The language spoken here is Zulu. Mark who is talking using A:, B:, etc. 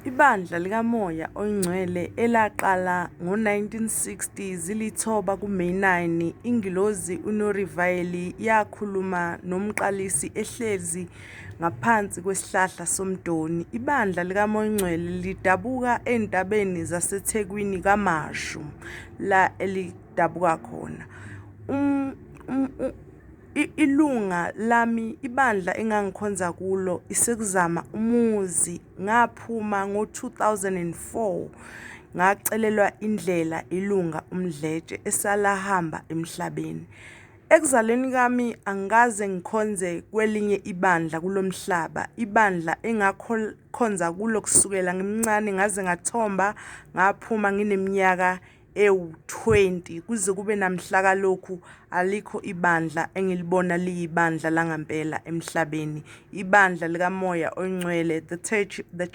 A: Ibandla likaMoya Oyingcwele elaqala ngo-1960 zilithoba kuMeyi 9, ingelosi uNurivayeli yakhuluma nomqalisi ehlezi ngaphansi kwesihlahla somdoni. Ibandla likaMoya Oyingcwele lidabuka ezintabeni zaseThekwini KwaMashu, la elidabuka khona. Ilunga lami, ibandla engangikhonza kulo isekuzama umuzi, ngaphuma ngo-2004, ngacelelwa indlela ilunga uMdletshe esalahamba emhlabeni. Ekuzalweni kami angikaze ngikhonze kwelinye ibandla kulo mhlaba. Ibandla engakhonza kulo kusukela ngimncane ngaze ngathomba, ngaphuma ngineminyaka ewu-20, kuze kube namhla kalokhu alikho ibandla engilibona liyibandla langampela emhlabeni. Ibandla likaMoya Oyingcwele, the church, the